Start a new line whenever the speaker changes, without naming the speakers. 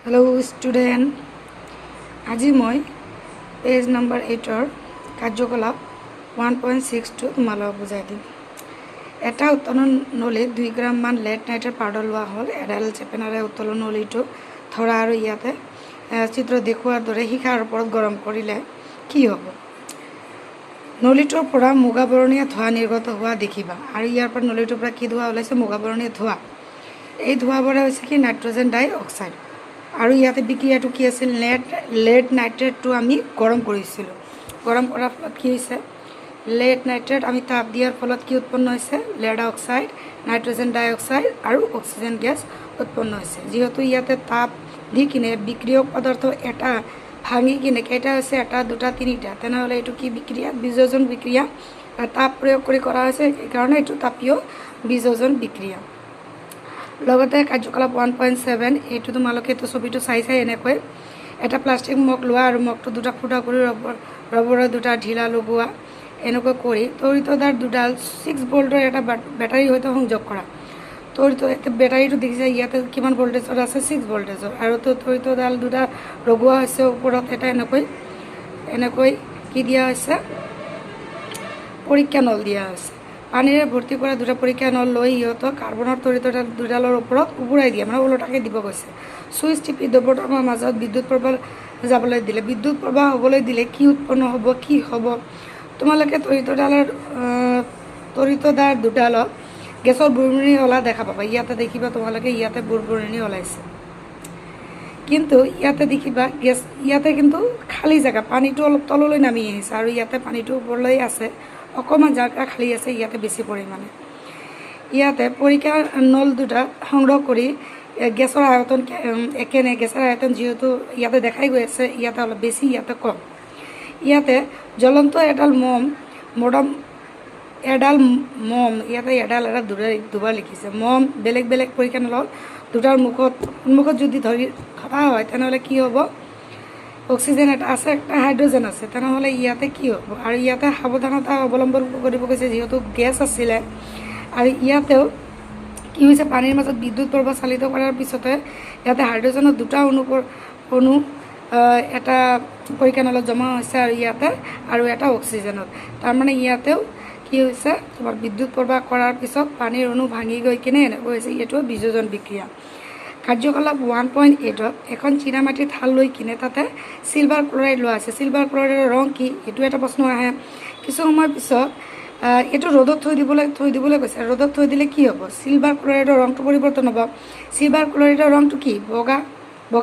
Hello' student, আজি মই page number 8ৰ কাৰ্যকলাপ 1.62 তোমালোকক বুজাই দিম। এটা উত্তোলন নলীত 2 গ্ৰামমান লেড নাইট্ৰেট পাউডাৰ লোৱা হ'ল। এডাল চেপেনাৰে উত্তোলন নলীটো ধৰা আৰু ইয়াতে চিত্ৰ দেখুওৱাৰ দৰে শিখাৰ ওপৰত গৰম কৰিলে কি হ'ব? নলীটোৰ পৰা মুগা বৰণীয়া ধোঁৱা নিৰ্গত হোৱা দেখিবা। আৰু ইয়াৰ পৰা, নলীটোৰ পৰা কি ধোঁৱা ওলাইছে? মুগা বৰণীয়া ধোঁৱা। এই ধোঁৱাবোৰে হৈছে কি? নাইট্ৰজেন ডাই অক্সাইড। আৰু ইয়াতে বিক্ৰিয়াটো কি আছিল? লেড নাইট্ৰেটটো আমি গৰম কৰিছিলোঁ। গৰম কৰাৰ ফলত কি হৈছে? লেড নাইট্ৰেট আমি তাপ দিয়াৰ ফলত কি উৎপন্ন হৈছে? লেড অক্সাইড, নাইট্ৰজেন ডাই অক্সাইড আৰু অক্সিজেন গেছ উৎপন্ন হৈছে। যিহেতু ইয়াতে তাপ দি কিনে বিক্ৰিয়ক পদাৰ্থ এটা ভাঙি কিনে কেইটা হৈছে? এটা, দুটা, তিনিটা। তেনেহ'লে এইটো কি বিক্ৰিয়া? বিযোজন বিক্ৰিয়া। তাপ প্ৰয়োগ কৰি কৰা হৈছে, সেইকাৰণে এইটো তাপীয় বিযোজন বিক্ৰিয়া। লগতে কাৰ্যকলাপ 1.7, এইটো তোমালোকে এইটো ছবিটো চাই চাই এনেকৈ এটা প্লাষ্টিক মগ লোৱা আৰু মগটো দুটা ফুটা কৰি ৰবৰৰ দুটা ঢিলা লগোৱা। এনেকৈ কৰি তড়িৎদ্বাৰ দুডাল 6 ভল্টৰ এটা বেটাৰীৰ সৈতে সংযোগ কৰা। তড়িৎ বেটাৰীটো দেখিছে, ইয়াতে কিমান ভল্টেজৰ আছে? 6 ভল্টেজৰ। আৰু তো তড়িৎডাল দুটা লগোৱা হৈছে, ওপৰত এটা এনেকৈ এনেকৈ কি দিয়া হৈছে? পৰীক্ষা নল দিয়া হৈছে। পানীৰে ভৰ্তি কৰা দুটা পৰীক্ষা নল লৈ সিহঁতক কাৰ্বনৰ তড়িৎ দুডালৰ ওপৰত উবুৰাই দিয়া, মানে ওলোটাকৈ দিব গৈছে। চুইচ টিপি দ্ৰব্যটোৰ মাজত বিদ্যুৎ প্ৰবাহ যাবলৈ দিলে, বিদ্যুৎ প্ৰবাহ হ'বলৈ দিলে কি উৎপন্ন হ'ব? কি হ'ব? তোমালোকে তড়িৎদ্বাৰ দুডালত গেছৰ বুৰবুৰণি ওলা দেখা পাবা। ইয়াতে দেখিবা তোমালোকে, ইয়াতে বুৰবুৰণি ওলাইছে। কিন্তু ইয়াতে দেখিবা গেছ, ইয়াতে কিন্তু খালী জেগা, পানীটো অলপ তললৈ নামি আহিছে আৰু ইয়াতে পানীটো ওপৰলৈ আছে। অকণমান জেগা খালী আছে ইয়াতে বেছি পৰিমাণে। ইয়াতে পৰীক্ষা নল দুটা সংগ্ৰহ কৰি গেছৰ আয়তন একে নে? গেছৰ আয়তন যিহেতু ইয়াতে দেখাই গৈ আছে, ইয়াতে অলপ বেছি, ইয়াতে কম। ইয়াতে জ্বলন্ত এডাল মম, মডম, এডাল মম, ইয়াতে এডাল এটা দুটা দুবাৰ লিখিছে, মম বেলেগ বেলেগ পৰীক্ষা নলত দুটাৰ সন্মুখত যদি ধৰি থকা হয়, তেনেহ'লে কি হ'ব? অক্সিজেন এটা আছে, একটা হাইড্ৰজেন আছে, তেনেহ'লে ইয়াতে কি হ'ব? আৰু ইয়াতে সাৱধানতা অৱলম্বন কৰিব কৈছে, যিহেতু গেছ আছিলে। আৰু ইয়াতেও কি হৈছে? পানীৰ মাজত বিদ্যুৎ প্ৰবাহ চালিত কৰাৰ পিছতে ইয়াতে হাইড্ৰজেনৰ দুটা অণু এটা পৰীক্ষা নলত জমা হৈছে আৰু ইয়াতে আৰু এটা অক্সিজেনত। তাৰমানে ইয়াতেও কি হৈছে? তোমাৰ বিদ্যুৎ প্ৰবাহ কৰাৰ পিছত পানীৰ অণু ভাঙি গৈ কিনে এনেকৈ হৈছে। এইটো বিযোজন বিক্ৰিয়া। কাৰ্যকলাপ 1.8ত এখন চীনামাটিৰ থাল লৈ কিনে তাতে চিলভাৰ ক্লৰাইড লোৱা আছে। চিলভাৰ ক্লৰাইডৰ ৰং কি? এইটো এটা প্ৰশ্ন আহে। কিছু সময়ৰ পিছত এইটো ৰ'দত থৈ দিবলৈ কৈছে। ৰ'দত থৈ দিলে কি হ'ব? চিলভাৰ ক্লৰাইডৰ ৰংটো পৰিৱৰ্তন হ'ব। চিলভাৰ ক্লৰাইডৰ ৰংটো কি? বগা।